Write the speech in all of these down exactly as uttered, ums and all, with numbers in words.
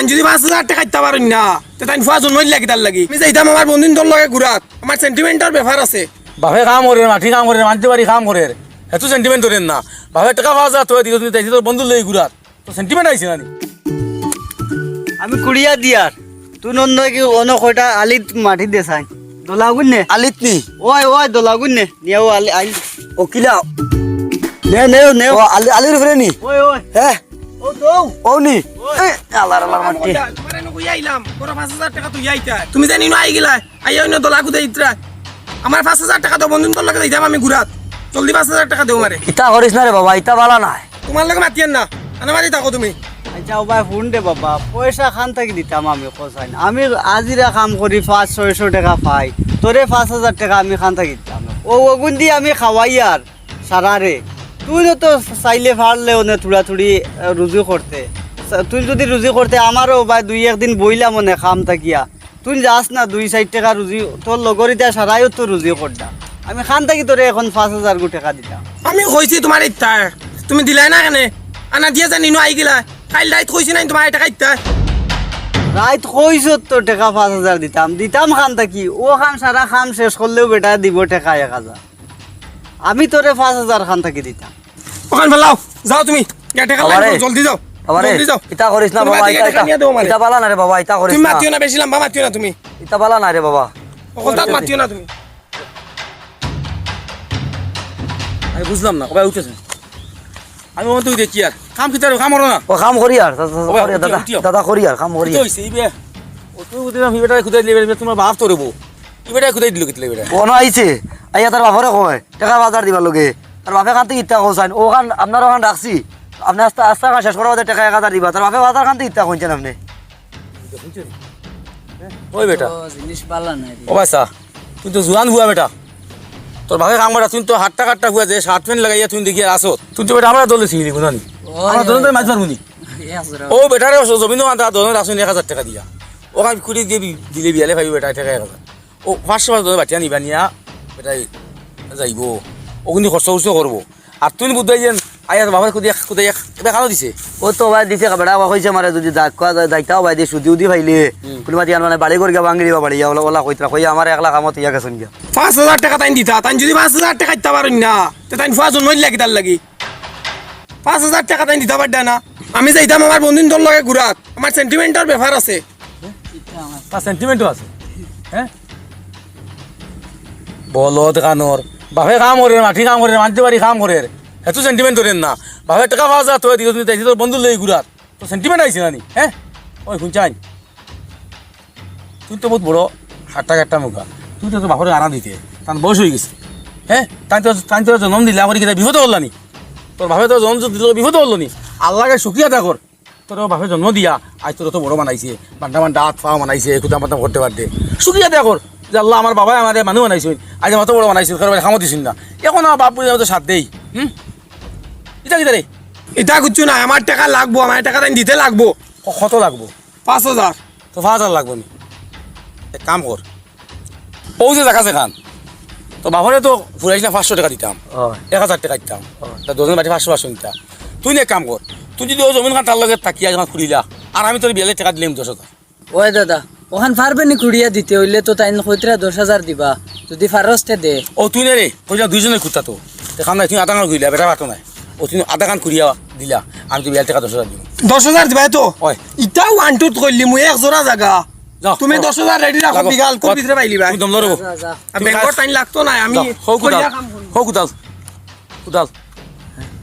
যদি পাঁচ হাজার টেকা দিতা পারইন না, তে তাইন ফুয়া জন্ম দিলা কিতার লাগি? আমি যাইতাম আমার বন্ধুর লগে ঘুরাত, আমার sentimentর ব্যাপার আছে। বাপে কাম করের, মাটি কাম করের, মানষর বাড়ি কাম করের, হেতো sentiment ধরের না। বাপে টেকা পাঁচ হাজার থইয়া দিল, তুই তাইছে তোর বন্ধুর লগে ঘুরাত, তোর sentiment আইছে না নি? আমি কুড়িয়া দিয়ার, তুই নন্দ কি অন্য কয়টা আলিত মাটি দে চাই। দলা গুন নে। আলিত নি? ওই, ওই, দলা গুন নে। নিয়াও আলি, আলি। ও কিলা? নে, নেও, নেও। ও আলি, আলির উপরে নি? ওই, ওই। হ্যাঁ? ও দৌ। ও নি? ওই। এই, আল্লাহর, আল্লাহর মাটি। তোমারে নু কইয়া আইলাম, বড় পাঁচ হাজার টেকা তুই আইতা। তুমি জানি না আই গেলা। আইয়া অন্য দলা গুদে ইতরা। আমার পাঁচ হাজার টেকা দেও, বন্ধুর লগে যাইতাম আমি ঘুরাত। জলদি পাঁচ হাজার টেকা দেও আমারে। ইতা করিস না রে বাবা, ইতা বালা নায়। তোমার লগে মাতিয়ার না, আনামারি থাকো তুমি। আচ্ছা, ও ভাই, হুন রে বাবা, পয়সা খান থাকি দিতাম আমি, কছাইন। আমি আজিরা কাম করি, পাঁচ ছয়শো টেকা পাই, তোরে পাঁচ হাজার টেকা আমি খান থাকি দিতাম। ও, ওগুন দি আমি খাওয়াইয়ার সারারে। তুই তো চাইলে পারলে অনে থুড়া থুড়ি, আহ, রুজি করতে। তুই যদি রুজি করতে, আমারও ভাই দুই একদিন বইলাম অনে কাম থাকিয়া। তুই যাস না, দুই চাইর টেকা রুজি, তোর লগর ইতা সারাইও তো রুজি করডা। আমি খান থাকি তোরে এখন পাঁচ হাজার গু টেকা দিতাম। আমি কইছি তোমার ইতা, তুমি দিলায় না কেনে? আনা দিয়া জানি নু আই গেলা। কাইল রাইত কইছি না তোমার টেকা ইতা? রাইত কইছত তো টেকা পাঁচ হাজার দিতাম, দিতাম খান থাকি। ও কাম সারা কাম শেষ করলেও বেটায় দিব টেকা এক হাজার। আমি তোরে পাঁচ হাজার খান থাকি দিতাম। ওখান ফালাও, যাও তুমি। গিয়া টেকা বাবারে, লাইন করো, জলদি যাও। বাবারে, জলদি যাও। ইতা করিস না তুমি বাবা, মাতি ইতা, টেকা ইতা, নিয়ে দেও আমারে। ইতা বালা না রে বাবা, ইতা করিস তুমি না। মাতিও না, বেশি লম্বা মাতিও না তুমি। ইতা বালা না রে বাবা। অকলতাত মাতিও না তুমি। আমি বুঝলাম না, ও ভাই উঠেছে। আমি অন্ত দেখি আর। কাম কিতা রে, কাম করো না। ও কাম করি আর, দাদা, দাদা, ও ভাই, করি আর, উঠিও, দাদা, উঠিও। দাদা, করি আর, কাম করি কিতা আর। হইছে, এই বে-, ও তুই উঠে না, এই বেটারে খুদাই দিলে, বেটা তোমার বাপ তো রে বউ। এই বেটারে খুদাই দিল কিতা রে বেটা? ও না আইছে, আইয়া তার বাপরে কয়, টেকা পাঁচ হাজার দিবার লগে। তার বাপে কান্তে কিতা কইছাইন, ওখান, আপনার ওখান রাখছি। আপনি আস্তা, আস্তা কাম শেষ করার বাদে টেকা এক হাজার দিবা। তার বাপে পাঁচ হাজার কান্তে কিতা কইছাইন আপনি? ওই বেটা। ও, জিনিস বালা নাই রে। ও ভাই সা, তুই তো জুয়ান হুয়া বেটা। তোর বাপে কাম করা, তুই তো হাট্টা কাট্টা হুয়া যে শার্ট প্যান্ট লাগাইয়া তুই দেখি আর আসো। তুই তো বেটা আমরা দলে ছিলি, বুঝলি? ও, আমরা দলে তো মাছ মারবো নি। ও বেটারে জমিনও আনতে দলে আসুন এক হাজার টেকা দিয়া। ওখান কুড়ি দিয়ে বি-, দিলে বিয়ালে ভাই বেটা টেকা এক হাজার। ও পাঁচশো পাঁচশো দলে বাটিয়া নিবা নিয়া বেটাই যাইবো। ওগুনি খরচ উরচ করবো। আর তুই বুঝাই যেন আইয়া বাবার কুদি এক, কুদি এক, এটা কালো দিছে। ও তো ভাই দিছে, বেটা কইছে আমারে যদি দাগ কয়, দাগ, দাগটাও ভাই দিয়ে সুদি উদি পাইলে, হুম। কোনো মাতি আনবা না, বাড়ি ঘর গিয়া ভাঙি দিবা বাড়ি, ইয়া ওলা, ওলা কইতরা, কইয়া আমার এক লাখ আমত ইয়া গেছইন গিয়া। পাঁচ হাজার টেকা তাইন দিতা, তাইন যদি পাঁচ হাজার টেকা দিতা পারইন না, তে তাইন ফুয়া জন্ম দিলা কিতার লাগি? পাঁচ হাজার টেকা তাইন দিতা পারডা না। আমি যাইতাম আমার বন্ধুর লগে ঘুরাত, আমার sentimentর ব্যাপার আছে। তার sentimentও আছে, হ্যাঁ? বলদ কানোর, বাপে কাম করের, মাটি কাম করের, মানষর বাড়ি কাম করের, হেতো sentiment ধরের না। বাপে টেকা পাঁচ হাজার থইয়া দিল, তুই তাইছে তোর বন্ধুর লগে ঘুরাত, তোর sentiment আইছে না নি, হ্যাঁ? ওই হুনছাইন, তুই তো বহুত বড় হাট্টা কাট্টা মুখা, তুই তো তোর বাপরে আনা দিতে, তার বয়স হয়ে গেছে, হ্যাঁ? তাই তো, তাই তো জন্ম দিলা, আমার কিতা বিপদে পড়লা নি? তোর বাপে তো জন্ম দিল, বিপদে পড়লো নি? আল্লাহকে শুকরিয়া আদায় কর। তোর বাপে জন্ম দিয়া আজ তোর অত বড় বানাইছে, বান্ডা বান্ডা হাত পাও বানাইছে, কুদাম বাদাম করতে পারতে। শুকরিয়া আদায় কর যে আল্লাহ আমার বাবায় আমারে মানুষ বানাইছইন, আজ আমার অত বড় বানাইছইন, কারো বাড়ি কামো দিছইন না। এখন আমার বাপ বুঝে আমাদের সাথ দেই, হুম? ইটা কিতা রে? ইটা কিচ্ছু না, আমার টেকা লাগবো, আমার টেকা তাইন দিতে লাগবো। ক-, কত লাগবো? পাঁচ হাজার। তো পাঁচ হাজার লাগবো নি? এক কাম কর, ও যে জাগা যেখান, তো বাপরে তো ফুরাইছ না পাঁচশো টেকা দিতাম, ও। এক হাজার টেকা দিতাম, ও। তা দুজন বাটি পাঁচশো পাঁচশো নিতা। তুই নে এক কাম কর, তুই যদি ও জমিন খান তার লগে থাকিয়া যখন খুলিলা, আর আমি তোর বিয়ালে টেকা দিলাম দশ হাজার। ওই দাদা, ওখান পারবে নি কুড়িয়া দিতে? হইলে তো তাইন কইতরা দশ হাজার দিবা, যদি পারস তে দে। ও তুই নে রে, কইলা দুইজনে কুত্তা তো, তে খান নাই, তুই আধা খান কইলা, বেটা পারতো নাই। ও তুই আধা খান কুড়িয়া দিলা, আমি তো বিয়ালে টেকা দশ হাজার দিব। দশ হাজার দিবা তো? ওই। ইটাও আন্টুত কইলি, মুই এক জোড়া জাগা। যাও, তুমি করো। দশ হাজার রেডি রাখো, লাগো। বিকাল কর ভিতরে পাইলি ভাই। তুমি দম ধরো। আর তুমি ব্যাংকর কাজ টাইম লাগতো না, আমি যাও, হো কুদাল, করিয়া কাম করবো। হো কুদাল, কুদাল।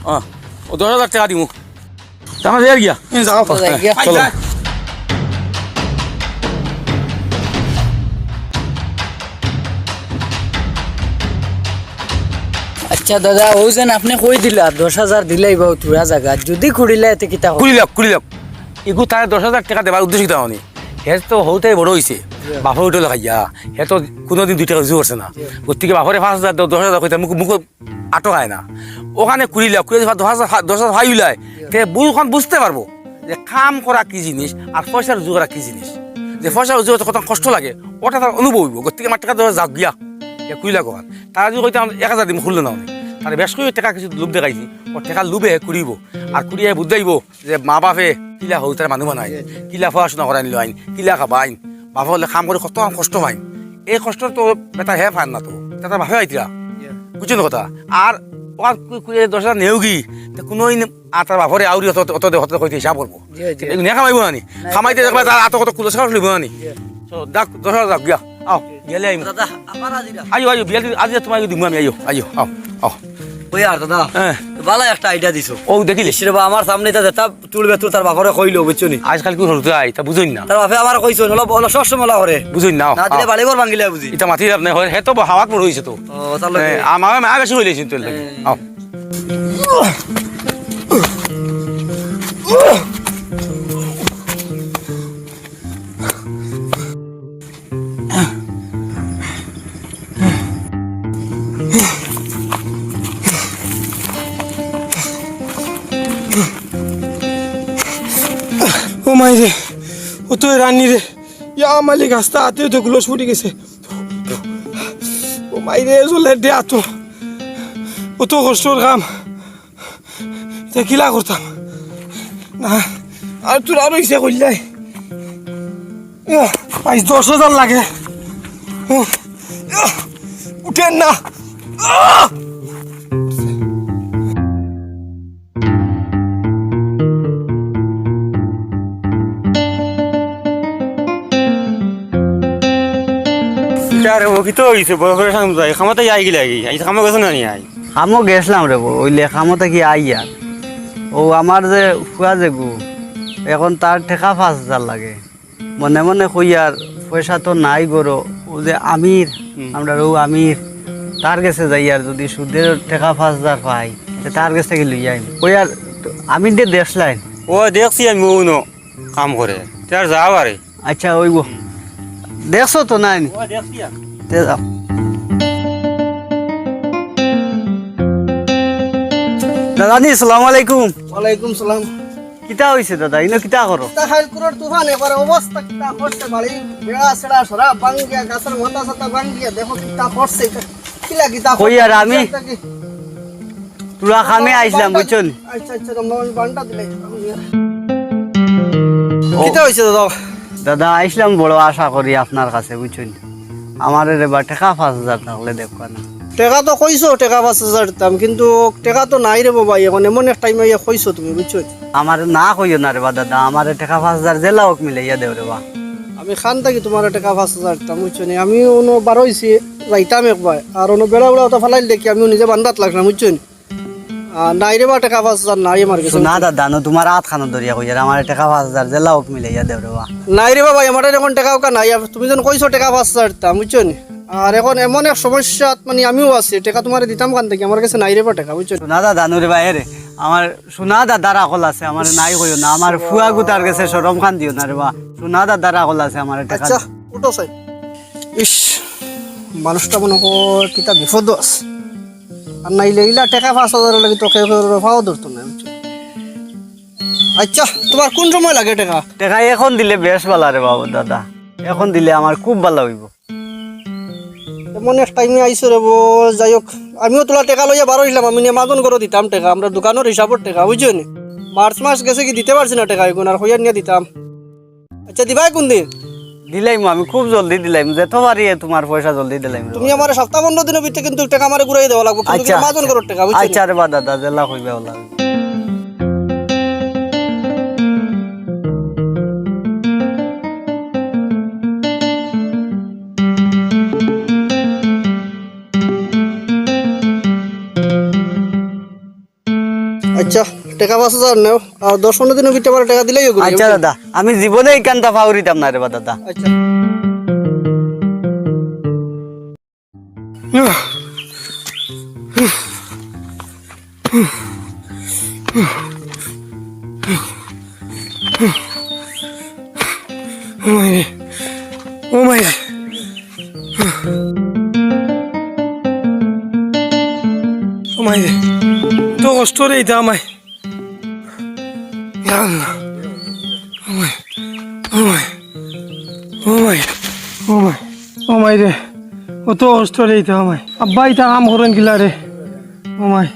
হ্যাঁ, ও দশ হাজার টেকা দিমু। তা আমরা যাই আর গিয়া। হুম, যাও। তো যাই গিয়া। চলো। আচ্ছা দাদা, ও যেন আপনি কই দিলা, দশ হাজার দিলাই বা থুড়া জাগা, যদি কুড়িলা এতে কিতা হবে? কুড়ি লাখ, কুড়ি লাখ। ইগু তারে দশ হাজার টেকা দেবার উদ্দেশ্য কিতা হনি? হে তো হউতাই বড় হইছে, জি। বাপর উঠে লাগাইয়া, হে তো কোনোদিন দুই টেকা রুজি করছে না। জি। গতিকে বাপরে পাঁচ হাজার দাও, দশ হাজার কইতা মুখ, মুখ আটক আয় না। ওখানে কুড়ি লাখ, কুড়ি লাখ, দশ হাজার, দশ হাজার ভাই উলায়, তে বুঝখান বুঝতে পারবো যে কাম করা কি জিনিস আর পয়সা রুজি করা কি জিনিস। যে পয়সা রুজি করতে কত কষ্ট লাগে, ওটা তার অনুভব হইব। গতিকে আমার টেকা দেওয়া যাক গিয়া, এ কুড়ি লাখ ওখান। তারা যদি কইতে, "আমি এক হাজার দিন খুললে না উনি।" তারে বেশ করি টেকা কিছু লোভ দেখাইছি, ও টেকার লোভে হে কুড়িব। আর কুড়িয়ে বুঝাইব যে মা বাপে কিলা হউ তার মানু বানাইন, কিলা পড়াশোনা করাইন লইন, কিলা খাবাইন। বাপে অকলে কাম করি কত কষ্ট পাইন, এই কষ্ট তো বেটা হে পার না তো, ইতা তার বাপে পাইতরা। বুঝছো নি কথা? আর ও আর কু-, কু-, দশ হাজার নেওগি, তে কুনুদিন আর তার বাপরে আউরি অত, অত দে, অত দে কইতে হিসাব করবো। জি, জি। এগুলো নিয়া কামাইবো না নি? না, কামাইতে এটা দেখবে তার আতো কত কুলো সাহস লইবো না নি? জি। চলো, যাক, দশ হাজার যাক, গিয়া। আও, গেলে আইমু। দাদা, আমার হাজিরা। আইও, আইও, বিয়াল, আজ তোমার দিমু আমি, আইও, আইও, আও, আও। ওই আর দাদা, হ্যাঁ। বালা একটা idea দিছো। ও, দেখিলে? ইস রে বা, আমার সামনে ইতা যেতা তুলবে তুল, তার বাপরে কইলো, বুঝছো নি? আজকাল কি হলতে আই, তা বুঝইন না। তার বাপে আমারে কইছইন, অলা, অলা সব সময় অলা করে। বুঝইন না, না দিলে আও। বাড়ি ঘর ভাঙিলে বুঝি। ইতা মাতির লাভ নাই, হয়, হে তো হাওয়াত বড় হইছে তো। ও, তার লগে। হ্যাঁ, আমার মায়া বেশি হইলে চিন্তা লাগে। হ্যাঁ। আও। ও মাই রে, ও তো রানী রে। ইয়া মালিক, আস্তা হাতে তো গ্লোভস ফুটি গেছে। ও মাই রে, জ্বলে দে আতো। অত কষ্টর কাম। ইতা কিলা করতাম? না, আর তোর আরো ইচ্ছা করলাই। আইজ দশ হাজার লাগে। উঠেন না। ইটা রে, ও কিতা অইছে? বড় করে সামনে যাই। কামো থাকি আইগিলাগি। আইজ কামো গেছো না নি আই? কামো গেছলাম রে বউ, অইলে কামো থাকি আইয়া। ও আমার যে ফুয়া যেগু, এখন তার টেকা পাঁচ হাজার লাগে। মনে মনে কইয়ার, পয়সা তো নাই ঘরো। ও যে আমির, হুম। আমরার ও আমির, তার গেছে যাইয়ার, যদি সুদের টেকা পাঁচ হাজার পাই, তে তার গেছ থাকি লইয়া আইমু। কইয়ার, আমির দে দেখছলায় নি? ও দেখছি আমি, ও ন কাম করে। তে আর যাও আরে। আচ্ছা, অইবো। দেখছো তো নায় নি? ও, দেখছি আমি। তে যাও। দাদা নি, সালাম আলাইকুম। ওয়ালাইকুম সালাম। কিতা অইছে দাদা? ইনো কিতা করো? তা হাইল কুরোর তুফান, এবার অবস্থা কিতা করছে, বাড়ি বেড়া ছেড়া সরা ভাঙ্গিয়া, গাছের মাথা সাথা ভাঙ্গিয়া, দেখো কিতা করছে এটা। কিলা কিতা কই আর আমি? তোরা কামে আইছলাম, বুঝছো নি? আচ্ছা, আচ্ছা, তোমরা আমি বান্ডা দিলাই। ও। কিতা অইছে দাদা? দাদা, আইছলাম বড় আশা করি আপনার কাছে, বুঝছো নি? আমারে রে বা টেকা পাঁচ হাজার থাকলে দেখবা না। টেকা তো কইছো, টেকা পাঁচ হাজার দিতাম, কিন্তু টেকা তো নাই রে বা ভাই, এখন এমন এক টাইমে আইয়া কইছো তুমি, বুঝছো নি? আমারে না কইও না রে বা দাদা, আমারে টেকা পাঁচ হাজার যেলা হোক মিলাইয়া দেও রে বা। আমি কান থাকি তোমারে টেকা পাঁচ হাজার দিতাম, বুঝছো নি? আমি অনো বার অইছি, যাইতাম একবার, আর অনো বেড়া উড়া ওটা ফালাইল দেখি, আমিও নিজে বান্দাত লাগলাম, বুঝছো নি? আর নাই রে বা, টেকা পাঁচ হাজার নাই আমার গেছে। সোনা দাদা, নু তোমার আত খানো ধরিয়া কইয়ার, আমারে টেকা পাঁচ হাজার যেলা হোক মিলাইয়া দেও রে বা। নাই রে বা ভাই, আমার এখন টেকা উকা নাই। আর তুমি যখন কইছো টেকা পাঁচ হাজার দিতাম, বুঝছো নি? আর এখন এমন এক সমস্যা, মানে আমিও আছি, টেকা তোমারে দিতাম কান থাকি, আমার গেছে নাই রে বা টেকা, বুঝছো নি? সোনা দাদা, নু রে বা, এ রে, আমার সোনা দাদার আকল আছে, আমারে নাই কইও না, আমার ফুয়া গুতার গেছে শরম খান দিও না রে বা। সোনা দাদার আকল আছে, আমারে টেকা আচ্ছা, উঠো সাই। ইস, মানুষটা মনে কর কিতা বিপদ আছে। আর নাইলে ইলা টেকা পাঁচ হাজার লাগি তো কেউ কেউ পাও ধরতো না, বুঝছো? আচ্ছা, তোমার কোন সময় লাগে টেকা? টেকা এখন দিলে বেশ ভালা রে বাবু দাদা, এখন দিলে আমার খুব ভালা অইবো। এমন এক টাইমে আইছো রে বো, যাই হোক, আমিও তোলা টেকা লইয়া বার অইলাম, আমি নিয়ে মাজন করে দিতাম টেকা, আমরা দোকানের হিসাবর টেকা, বুঝছো নি? মার্চ মাস গেছে কি দিতে পারছি না টেকা, এখন আর কইয়ার নিয়ে দিতাম। আচ্ছা, দিবাই কোন দিন? দিলাইমু, আমি খুব জলদি দিলাইমু, যেত পারি এ তোমার পয়সা জলদি দিলাইমু। তুমি আমারে সপ্তাহ পনেরো দিনর ভিতরে কিন্তু টেকা আমারে ঘুরাই দেওয়া লাগবো, কিন্তু আচ্ছা, মাজন আচ্ছা। করার টেকা, বুঝছো নি? আচ্ছা রে বা দাদা, যেলা কইবা ওলা। আচ্ছা, টেকা পাঁচ হাজার নেও, আর দশ পনেরো দিনর ভিতরে আমার টেকা দিলেই অইবো। আচ্ছা দাদা, আমি জীবনে ইখানতা পাউরিতাম না রে বা দাদা। আচ্ছা। ও মাই রে, ও মাই রে। ও মাই রে, তো কষ্ট রে ইতা আমায়। ইয়া আল্লাহ। ও মাই, ও মাই, ও মাই, ও মাই, ও মাই রে, অত কষ্ট রে ইতা আমায়। আব্বা ইতা কাম করইন কিলা রে? ও মাই,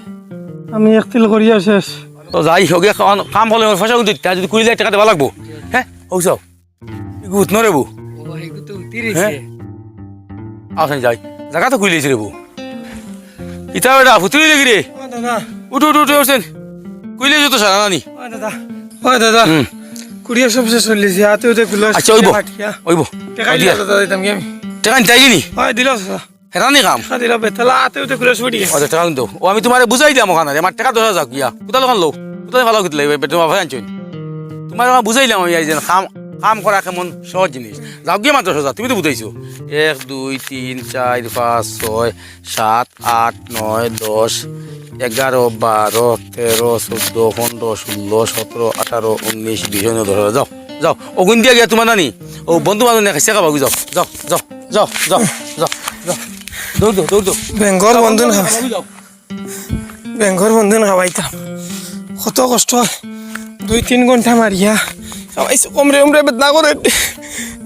আমি এক তিল করিয়া শেষ। তো যাই হোক, এখন কাম করলে আমার পয়সা কিন্তু দিতে, যদি কুড়ি লাখ টেকা দেওয়া লাগবো। হ্যাঁ, হোক যাও। এগু উঠ নরে বু। ও, এগু তো উঠি রইছে। হ্যাঁ? আসেন যাই। জাগা তো খুইলেছি রে বু। ইতা বেটা, ফুতুরি দেখি রে। ও দাদা। উঠ, উঠ, উঠ, উঠছেন। খুইলেছি তো সারা নানি। ও দাদা। ও দাদা। হুম। কুড়িয়া সব শেষ হইলিছে, হাতে উঠে খুলে আচ্ছা, ওইব। ফাটিয়া। ওইব। টেকা দিলা দাদা, দিতাম কি আমি? টেকা নিতে আইলি নি? হয়, দিল দাদা। হেরানি কাম। হ্যাঁ, দিল বেতালা, হাতে উঠে খুলে ছুটি গেছে। আচ্ছা, টেকা কিন্তু। ও, আমি তোমারে বুঝাই দিলাম ওখানে, আমার টেকা দশ হাজার যাক গিয়া। কোথাও ওখান লো? কোথাও ভালো কিতলে, বেটা, তোমার ভাই আনছো। তোমার ওখানে বুঝাইলাম আমি, এই যে কাম, কাম করা কেমন সহজ জিনিস। যাও গিয়া মাত্র সোজা, তুমি তো বুঝাইছো। এক, দুই, তিন, চার, পাঁচ, ছয়, সাত, আট, নয়, দশ, এগারো, বারো, তেরো, চৌদ্দ, পনেরো, ষোলো, সতেরো, আঠারো, উনিশ, বিশ, উনিশ, দশ, এগারো, যাও, যাও। ও গুন দিয়া গিয়া তোমার নানি, ও বন্ধু বান্ধব নিয়ে খাইছে খাবা, যাও, যাও, যাও, যাও, যাও, যাও, যাও। দৌড় দাও, দৌড় দাও। ব্যাংকর বন্ধু না। যাও, যাও। ব্যাংকর বন্ধন খাওয়াইতাম, কত কষ্ট। দুই তিন ঘন্টা মারিয়া খাওয়াইছে, কমরে উমরে বেদনা করে,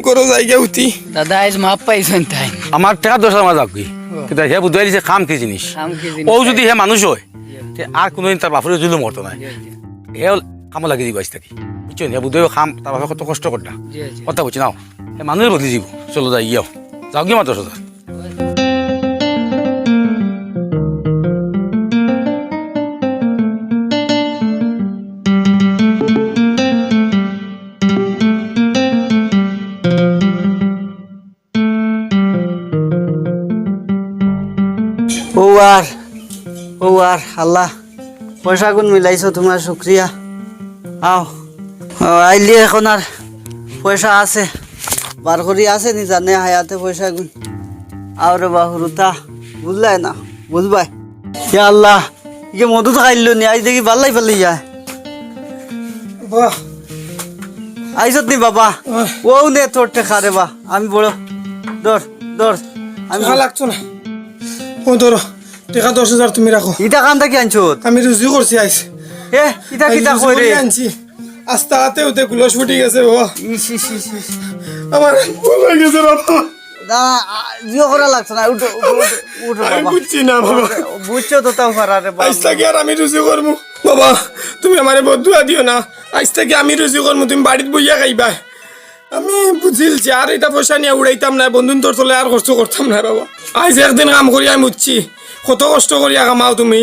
গরো জায়গা উঠি। দাদা, আইজ মাফ পাইছেন তাই। আমার টেকা দশ হাজার আমার যাক কি? ও। কিন্তু হে বুঝাই দিছে কাম কি জিনিস। কাম কি জিনিস ও তাই? যদি হে মানুষ হয়, তে আর কোনোদিন তার বাপরে জুলুম করতো না। জি, জি। হে কামো লাগি দিব আইজ থাকি। বুঝছেন? হে বুঝাই কাম তার বাপে কত কষ্ট করতা। জি, জি। কথা বুঝছি নাও। হে মানুষ বদলি দিব। চলো যাই গিয়াও। যাও গিয়া মাত্র সোজা। ও আর, ও আর, আল্লাহ, পয়সাগুন মিলাইছো, তোমার শুক্রিয়া। আও। ও, আইলি এখন আর পয়সা আছে। বার করি আছে নি জানে হায়াতে পয়সাগুন। আও রে বা হুরুতা, বুঝলাই না, বুঝবাই। ইয়া আল্লাহ, ইকে মধু তো খাইল নি, আইজ দেখি বাল্লাই পাল্লাই যায়। বাহ। আইছত নি বাবা? আহ। ও নে তোর টেকা রে বা, আমি বড়। ধর, ধর। আমি টেকা লাগতো না। ও ধরো, টেকা দশ হাজার তুমি রাখো। ইটা কান থাকি আনছো? আমি রুজি করছি আইজ। এ, ইটা আইজ কিতা রুজি কই রে? করি আনছি। আস্তা হাতে উঠে গুলস ফুটি গেছে বাবা। ইস, ইস, ইস, ইস। আমার ভুল হয়ে গেছে বাবা। না, আ, জিও করা লাগতো না। উঠো, উঠো, উঠো, উঠো আমি বাবা। বুঝছি না বাবা। বুঝছো তো তাও পারা রে বাবা। আইজ থাকি আর আমি রুজি করমু। বাবা, তুমি আমারে বদদুয়া দিও না। আইজ থাকি আমি রুজি করমু, তুমি বাড়িত বইয়া খাইবা। আমি বুঝিলছি, আর ইটা পয়সা নিয়া উড়াইতাম না, বন্ধুন তোর তলে আর খরচ করতাম না বাবা। আইজ একদিন কাম করি আমি বুঝছি, কত কষ্ট করিয়া কামাও তুমি,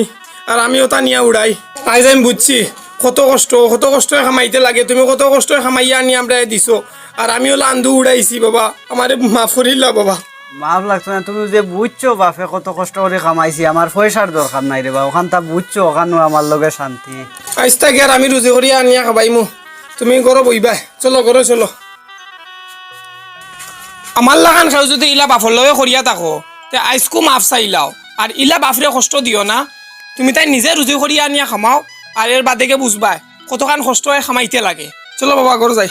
আর আমি ওটা নিয়া উড়াই। আইজ আমি বুঝছি, কত কষ্ট, কত কষ্ট কামাইতে লাগে, তুমি কত কষ্ট কামাইয়া আনি আমরারে দিছো, আর আমিও লান্দু উড়াইছি বাবা, আমারে মাফ করিলা বাবা। মাফ লাগতো না, তুমি যে বুঝছো বাপে কত কষ্ট করি কামাইছি, আমার পয়সার দরকার নাই রে বা, ওখানতা বুঝছো, ওখানো আমার লগে শান্তি। আইজ থাকি আর আমি রুজি করিয়া আনিয়া খাবাইমু, তুমি ঘরো বইবায়, চলো ঘরো চলো। আমার লাখান কেউ যদি ইলা বাপর লগে করিয়া থাকো, তে আইজকু মাফ চাইলাও, আর ইলা বাপরে কষ্ট দিও না। তুমি তাই নিজে রুজি করিয়া আনিয়া খামাও, আর এর বাদে গিয়া বুঝবায় কতখান কষ্ট অয় কামাইতে লাগে। চলো বাবা, ঘরো যাই।